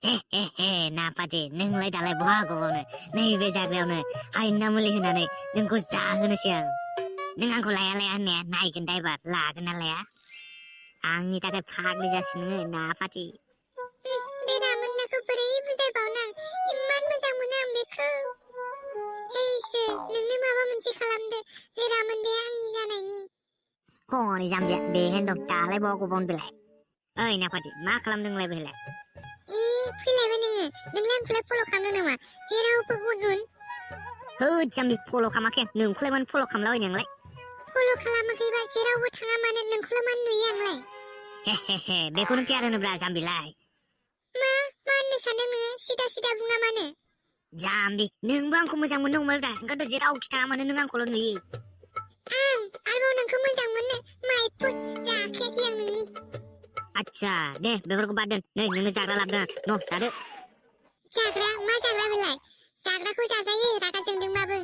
हे नापाति नोंलाय दालाय बहा गबावनो नैबे जाग्रायावनो हायना मुलि होनानै नोंखौ जाहोनोसै आं नों आंखौ लाया लाया होननाया नायगोन दा एबार लागोन ना लाया आंनि थाखाय फाग्लि जासिनो नोङो नापाति बे रामोननाखौ बोरै बुजायबावनो आं इमान मोजां मोनो आं बेखौ हेसो नोंनो माबा मोनसे खालामदो जे रामोनदाया आंनि जानायनि हनै जाम्बिया बेहायनो दं दालाय बहा गबावनो बेलाय ओइ नापाति मा खालामदों नोंलाय बेलाय फैलायबाय नोंलाय आंखौलाय फल' खालामदों नामा जेरावबो उन होद जाम्बि फल' खालामाखै नोंखौलाय मानो फल' खालामलाबाय नोंलाय फल' खालामाखैबा जेरावबो थाङा मानो नोंखौलाय मानो नुयो आंलाय हे बेखौनो केयार होनोब्रा जाम्बिलाय मा होननो सानदों नोङो सिदा बुङा मानो जाम्बि नोंबो आंखौ मोजां मोननो हमबायब्रा ओंखायनोथ' जेरावखि थाङा मानो नों आंखौल' नुयो आं आरोबाव नोंखौ मोजां मोनो माय फुट जाखायाखै आं नोंनि आच्छा दे बेफोरखौ बाद दोन नै नोंनो जाग्रा लाबोदों न' जादो जाग्रा मा जाग्रा बेलाय जाग्राखौ जाजायो रागा जोंदोंबाबो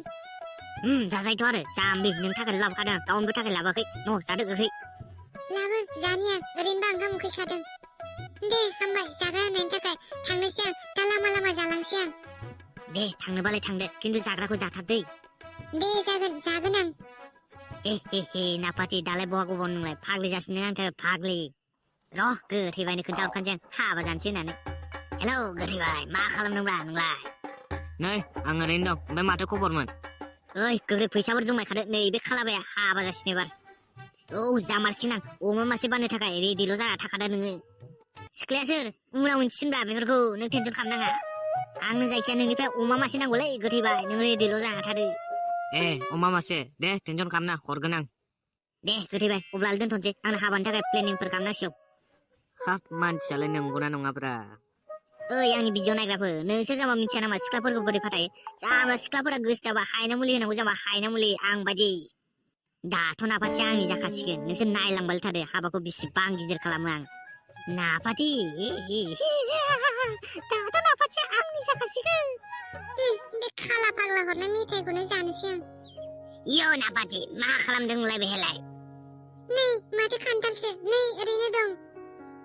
जाजायोथ' आरो जाम्बि नोंनि थाखाय लाबोखादों रावनोबो थाखाय लाबोआखै न' जादो ओंख्रि लाबो जानिया ओरैनोबा ओंखाम उखैखादों दे हामबाय जाग्रा होनायनि थाखाय थांनोसै आं दा लामा जालांसै आं दे थांनोबालाय थांदो खिन्थु जाग्राखौ जाथारदै दे जागोन आं हे नापाति दालाय बहा गबाव नोंलाय फाग्लि जासिनो आंनि थाखाय फाग्लि र' गोथैबायनो खोन्थाहरखानोसै आं हाबा जानोसै होननानै हेलौ गोथैबाय मा खालामदोंब्रा नोंलाय नै आं ओरैनो दं ओमफ्राय माथो खबरमोन ओइ गोख्रै फैसाफोर जमायखादो नैबे खालाबाया हाबा जासिनो एबार औ जामारसिगोन आं अमा मासे बाननो थाखाय रेडिल' जाना थाखादा नोङो सिख्लाया सोर उनाव मिन्थिसिनब्रा बेफोरखौ नों टेनसन खालामनाङा आंनो जायखिया नोंनिफ्राय अमा मासे नांगौलै गोथैबाय नों रेडिल' जाना थादो अमा मासे दे टेनसन खालामना हरगोन आं दे गोथैबाय अब्ला दोनथ'नोसै आंनो हाबानि थाखाय प्लेनिंफोर खालामनांसिगौ हाब मानसियालाय नंगौना नङाब्रा ओइ आंनि भिडिअ नायग्राफोर नोंसोर जाबा मिथिया नामा सिख्लाफोरखौ बोरै फाथायो जाबा सिख्लाफोरा गोसो जाबा हायना मुलि होनांगौ जाबा हायना मुलि आं बायदि दाथ' नापातिया आंनि जाखासिगोन नोंसोर नायलांबाय थादो हाबाखौ बेसेबां गिदिर खालामो आं नापाति दाथ' नापातिया आंनि जाखासिगोन बे खाला फाग्ला हरनाय मेथाइखौनो जानोसै आं इयो नापाति मा खालामदों नोंलाय बेहायलाय नै माथो खान्थालसो नै ओरैनो दं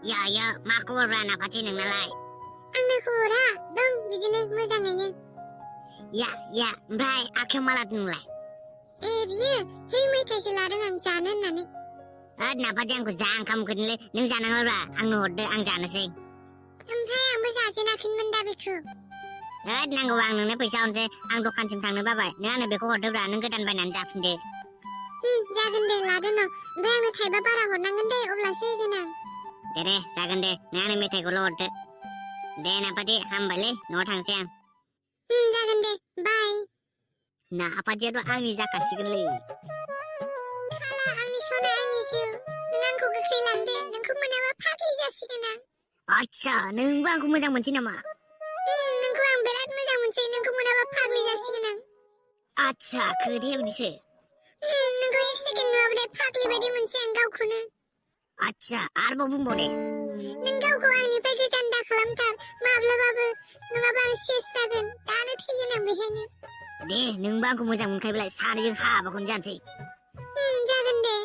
या मा खबरब्रा नापाति नोंनालाय आंना खबरा दं बिदिनो मोजाङैनो या ओमफ्राय आखायाव मा लादों नोंलाय बियो है मेथाइसो लादों आं जानो होननानै नापाति आंखौ जा ओंखाम उखैदोंलै नों जानाङाब्रा आंनो हरदो आं जानोसै ओमफ्राय आंबो जाजेनाखैमोन दा बेखौ नांगौबा आं नोंनो फैसा हरनोसै आं दखानसिम थांनो बाबाय नों आंनो बेखौ हरदोब्रा नों गोदान बायनानै जाफिनदो जागोन दे लादो न' ओमफ्राय आंनो थाइबा बारा हरनांगोन दे अब्लासो होगोन आं दे जागोन दे नों आंनो मेथाइखौल' हरदो दे नापाति हामबायलै न'आव थांसै आं जागोन दे बाय नापातियाथ' आंनि जाखासिगोनलै खाला आंनि सना आंनि जिउ नों आंखौ गोख्रै लांदो नोंखौ मोनाबा फाग्लि जासिगोन आं आच्छा नोंबो आंखौ मोजां मोनसै नामा नोंखौ आं बिराद मोजां मोनसै नोंखौ मोनाबा फाग्लि जासिगोन आं आच्छा खोथाया बिदिसो नोंखौ एक सेकेन्ड नुवाबाथाय फाग्लि बायदि मोनसै आं गावखौनो आच्छा आरोबाव बुंबाव दे नों गावखौ आंनिफ्राय गोजान दा खालामथार माब्लाबाबो नङाबा आं सेस जागोन दानो थैगोन आं बेहायनो दे नोंबो आंखौ मोजां मोनखायोब्लाय सानैजों हाबाखौनो जानोसै जागोन दे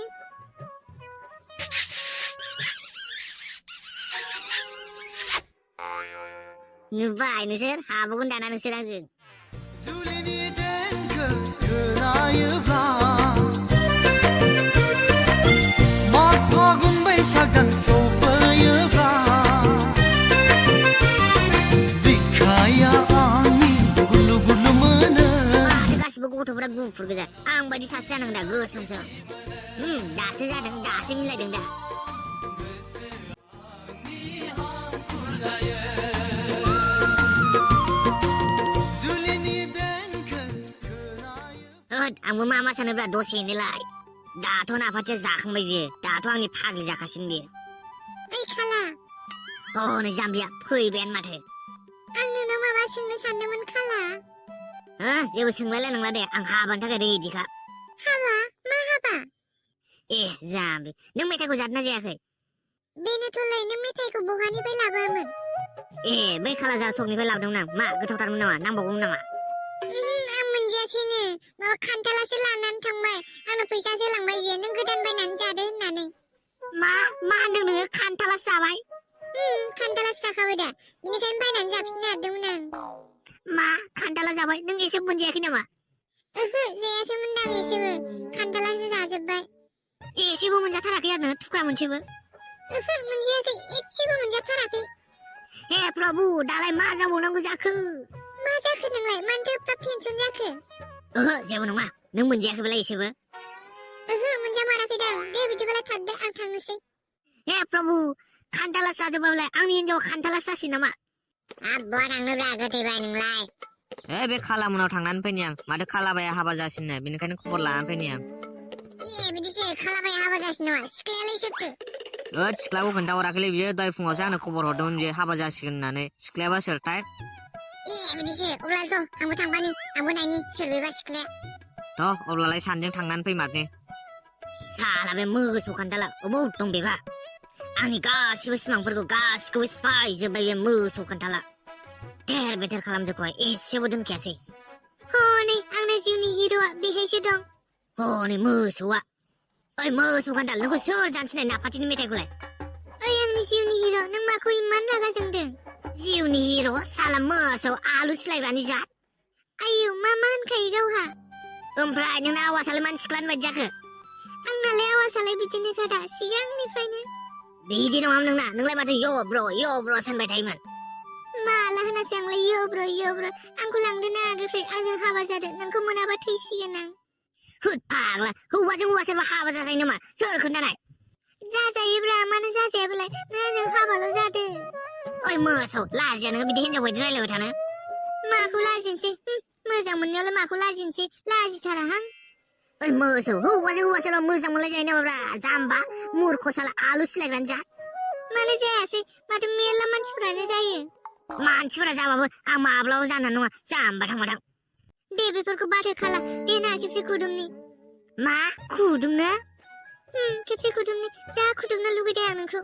नुबाय नोंसोर हाबाखौनो दाना नोंसोर आंजों जुलिनि देंखो खोनायोब्ला माग फागुन बैसाग दान सफैयोब्ला बिखाया आंनि गुलु गुलु मोनो गासिबो गथ'फोरा गुफुर गोजा आं बायदि सासे जानांगौ दा गोसोमसोम दासो जादों दासो मिलायदों दा आंबो मा सानोब्रा दसेनोलाय दाथ' नापातिया जाखांबाय बियो दाथ' आंनि फाग्लि जाखासिगोन बियो ओइ खाला हनै जाम्बिया फैबायानो माथो आं नोंनाव माबा सोंनो सानदोंमोन खाला जेबो सोंलायला नंला दे आं हाबानि थाखाय रेडिखा हाबा मा हाबा जाम्बि नों मेथाइखौ जादोंना जायाखै बेनोथ'लाय नों मेथाइखौ बहानिफ्राय लाबोआमोन बै खाला जा सकनिफ्राय लाबोदोंमोन आं मा गोथावथारमोन नामा नांबावगौमोन नामा आं मोनजायासैनो माबा खान्थालासो लानानै थांबाय आंनो फैसासो लांबाय बियो नों गोदान बायनानै जादो होननानै मा होनदों नोङो खान्थालासो जाबाय खान्थालासो जाखाबाय दा बिनिखायनो बायनानै जाफिननो नागिरदोंमोन आं मा खान्थाला जाबाय नों एसे मोनजायाखै नामा ओहो जायाखैमोन आं एसेबो खान्थालासो जाजोब्बाय एसेबो मोनजाथाराखै आरो थुख्रा मोनसेबो ओहो मोनजायाखै एसेबो मोनजाथाराखै हे प्रभु दालाय मा जाबावनांगौ जाखो मा जाखो नोंलाय मानोथो एफा टेनसन जाखो ओहो जेबो नङा नों मोनजायाखैबालाय एसेबो ओहो मोनजामाराखै दां दे बिदिबालाय थादो आं थांनोसै हे प्रभु खान्थालासो जाजोब्बायलाय आंनि हिनजावा खान्थालासो जासिगोन नामा बहा थांनोब्रा गोथैबाय नोंलाय बे खालामोनाव थांनानै फैनि आं माथो खालाबाया हाबा जासिनो बेनिखायनो खबर लानानै फैनि आं बिदिसो खालाबाया हाबा जासिनो नामा सिख्लायालाय सोरथो सिख्लाखौ खोन्थाहराखैलै बियो दहाय फुङावसो आंनो खबर हरदोंमोन बियो हाबा जासिगोन होननानै सिख्लायाबा सोरथाय बिदिसो अब्लाथ' आंबो थांबानि आंबो नायनि सोर बेबा सिख्लाया अब्लालाय सानैजों थांनानै फैमारनि साला बे मोसौ खान्थाला अबाव दं बेबा आंनि गासिबो सिमांफोरखौ गासिखौबो सिफायजोब्बाय बे मोसौ खान्थाला थेर बेथेर खालामजोबबाय एसेबो दोनखायासै हनै आंना जिउनि हिर'आ बेहायसो दं हनै मोसौआ ओइ मोसौ खान्थाल नोंखौ सोर जानसिनाय नाफाथिनि मेथाइखौलाय ओइ आंनि जिउनि हिर' नों माखौ इमान रागा जोंदों जिउनि हिर' साला मोसौ आलु सिलायग्रानि जात आयौ मा होनखायो गावहा ओमफ्राय नोंना आवासालाय मानसि सिख्लानि बायदि जाखो आंनालाय आवासालाय बिदिनो खादा सिगांनिफ्रायनो बिदि नङामोन नोंलाय माथो यो ब्र' सानबाय थायोमोन माला होनासै आंलाय यो ब्र' आंखौ लांदो ना गोख्रै आंजों हाबा जादो नोंखौ मोनाबा थैसिगोन आं होद फाग्ला हौवाजों हौवा सोरबा हाबा जाजायो नामा सोर खोन्थानाय जाजायोब्रा मानो जाजायाबोलाय नों आंजों हाबाल' जादो ओइ मोसौ लाजिया नोङो बिदि हिनजाव बायदि रायलायबाय थानो माखौ लाजिनोसै मोजां मोननायावलाय माखौ लाजिनोसै लाजिथाराहां ओइ मोसौ हौवाजों हौवा सोरबा मोजां मोनलाय जायो नामाब्रा जाम्बा मूर्ख साला आलु सिलायग्रानि जात मानो जायासै माथो मेरला मानसिफोरानो जायो मानसिफोरा जाबाबो आं माब्लाबा जानाय नङा जाम्बा थांबाथां दे बेफोरखौ बाथो खाला दे ना खेबसे खुदुमनि मा खुदुमनो खेबसे खुदुमनि जा खुदुमनो लुगैदों आं नोंखौ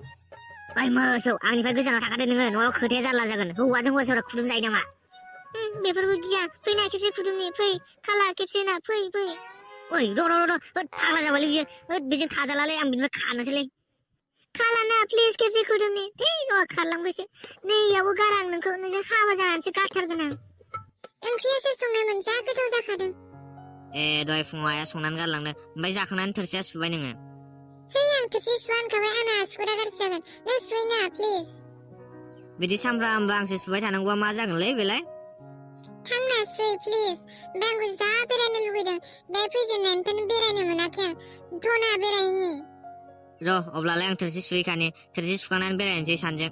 ओइ मोसौ आंनिफ्राय गोजानाव थाखादो नोङो नङाबा खोथाया जारला जागोन हौवाजों हौवा सोरबा खुदुम जायो नामा बेफोरखौ गिया फैना खेबसे खुदुमनि फै खाला खेबसे ना फै ओइ र' फाग्ला जाबायलै बियो बेजों थाजालालै आं बिनिफ्राय खानोसैलै खाला ना प्लिज खेबसे खुदुमनि नङा खारलांबायसो नैयावबो गारा आं नोंखौ नोंजों हाबा जानानैसो गारथारगोन आं ओंख्रियासो संनायमोन जा गोथाव जाखादों दहाय फुङाव आइया संनानै गारलांदों ओमफ्राय जाखांनानै थोरसिया सुबाय नोङो आं थोरसि सुवा होनखाबाय आंना आसुगुरा गाज्रि जागोन नों सुइना प्लिज बिदि सामफ्रामबो आंसो सुबाय थानांगौआ मा जागोनलै बेलाय थांना सुइ प्लिज बे आंखौ जा बेरायनो लुगैदों बे फैजेननायनिफ्रायनो बेरायनो मोनाखै आं धना बेरायनि अब्लालाय आं थोरसि सुहैखानि थोरसि सुखांनानै बेरायनोसै सानजों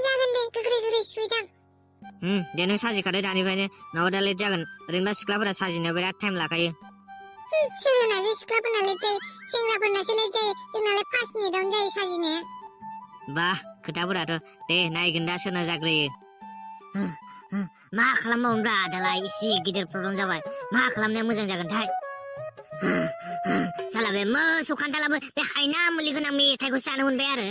जागोन दे गोख्रै सुइदां दे नों साजिखादो दानिफ्रायनो नङाबा दा लेट जागोन ओरैनोबा सिख्लाफोरा साजिनो बिराद टाइम लाखायो सोलोनासो सिख्लाफोरना लेट जायो सेंग्राफोरनासो लेट जायो जोंनालाय 5 मिनिटावनो जायो साजिनाया बा खोथाफोराथ' दे नायगोन दा सोरना जाग्रोयो मा खालामबावनोब्रा दालाय इसे गिदिर प्रब्लेम जाबाय मा खालामनाया मोजां जागोनथाय साला बे मोसौ खान्थालाबो बे हायना मुलि गोनां मेथाइखौ जानो मोनबाय आरो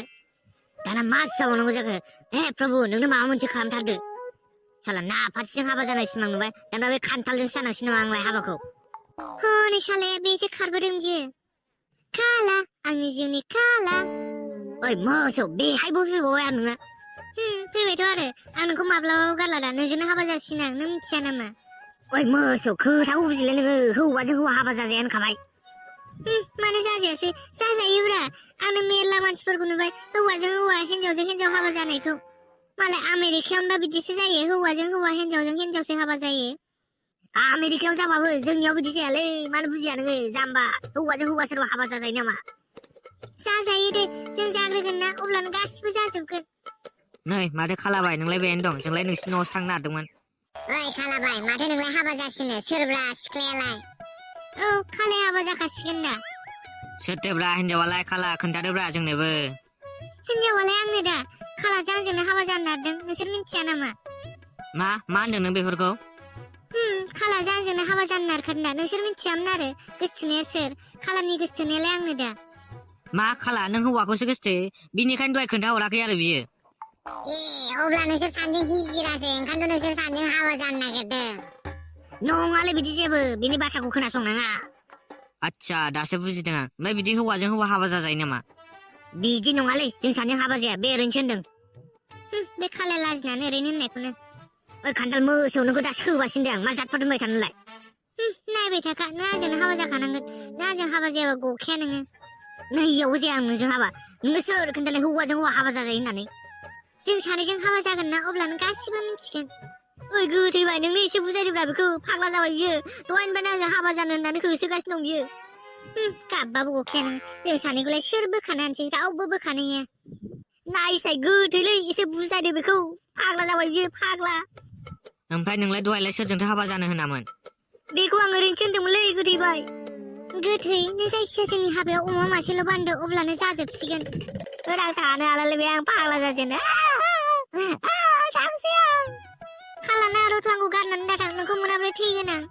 दाना मा जाबावनांगौ जाखो हे प्रभु नोंनो माबा मोनसे खालामथारदो साला नाफाथिजों हाबा जानाय सिमां नुबाय दाना बे खान्थालजों जानांसिगोन नामा आंलाय हाबाखौ हनै सालाया बेसो खारबोदों बियो खाला आंनि जिउनि खाला ओइ मोसौ बेहायबो फैबावबाय आरो नोङो फैबायथ' आरो आं नोंखौ माब्लाबाबो गारला दा नोंजोंनो हाबा जासिगोन आं नों मिथिया नामा ओइ मोसौ खोथाखौ बुजिलै नोङो हौवाजों हौवा हाबा जाजाया होनखाबाय मानो जाजायासै जाजायोब्रा आंनो मेरला मानसिफोरखौ नुबाय हौवाजों हौवा हिनजावजों हिनजाव हाबा जानायखौ मालाय आमेरिकायावनोबा बिदिसो जायो हौवाजों हौवा हिनजावजों हिनजावसो हाबा जायो आमेरिकायाव जाबाबो जोंनियाव बिदि जायालै मानो बुजिया नोङो जाम्बा हौवाजों हौवा सोरबा हाबा जाजायो नामा जाजायो दे जों जाग्रोगोन ना अब्लानो गासिबो जाजोबगोन नै माथो खालाबाय नोंलाय बेहायनो दं जोंलाय नोंसिनि न'आवसो थांनो नागिरदोंमोन ओइ खालाबाय माथो नोंलाय हाबा जासिनो सोरब्रा सिख्लायालाय खालाय हाबा जाखासिगोन दा सोरथोब्रा हिनजावालाय खाला खोन्थादोब्रा जोंनोबो हिनजावालाय आंनो दा खालाजों आंजोंनो हाबा जानो नागिरदों नोंसोर मिथिया नामा मा होनदों नों बेफोरखौ खालाजों आंजोंनो हाबा जानो नागिरखादों दा नोंसोर मिथियामोन आरो गोसथोनाया सोर खालानि गोसथोनायालाय आंनो दा मा खाला नों हौवाखौसो गोसथोयो बिनिखायनो दहाय खोन्थाहराखै आरो बियो अब्ला नोंसोर सानैजों हिजिरासो ओंखायनोथ' नोंसोर सानैजों हाबा जानो नागिरदों नङालै बिदि जेबो बिनि बाथ्राखौ खोनासंनाङा आच्छा दासो बुजिदों आं ओमफ्राय बिदि हौवाजों हौवा हाबा जाजायो नामा बिदि नङालै जों सानैजों हाबा जाया बे ओरैनोसो होनदों बे खालाय लाजिनानै ओरैनो होननायखौनो ओइ खान्थाल मोसौ नोंखौ दासो होगासिनो दे आं मा जादफोर दोनबाय थानोलाय नायबाय थाखा नों आंजोंनो हाबा जाखानांगोन नों आंजों हाबा जायाबा गखाया नोङो नैयावबो जाया आं नोंजों हाबा नोंनो सोर खोन्थालाय हौवाजों हौवा हाबा जाजायो होननानै जों सानैजों हाबा जागोन ना अब्ला नों गासिबो मिथिगोन ओइ गोथैबाय नोंनो एसे बुजायदोब्ला बेखौ फाग्ला जाबाय बियो दहायनिफ्रायनो आंजों हाबा जानो होननानै होसोगासिनो दं बियो गाबबाबो गखाया नों जों सानैखौलाय सोर बोखानो हानोसै रावबो बोखानो हाया नायसाय गोथैलै एसे बुजायदो बेखौ फाग्ला जाबाय बियो फाग्ला ओमफ्राय नोंलाय दहायलाय सोरजोंथो हाबा जानो होनामोन बेखौ आं ओरैनोसो होनदोंमोनलै गोथैबाय गोथै नों जायखिया जोंनि हाबायाव अमा मासेल' बान्दो अब्लानो जाजोबसिगोन आं थानो हालालै बे आं फाग्ला जाजेनो थांसै आं खालाना रथ'आंखौ गारनानै दाथां नोंखौ मोनाब्ला थैगोन आं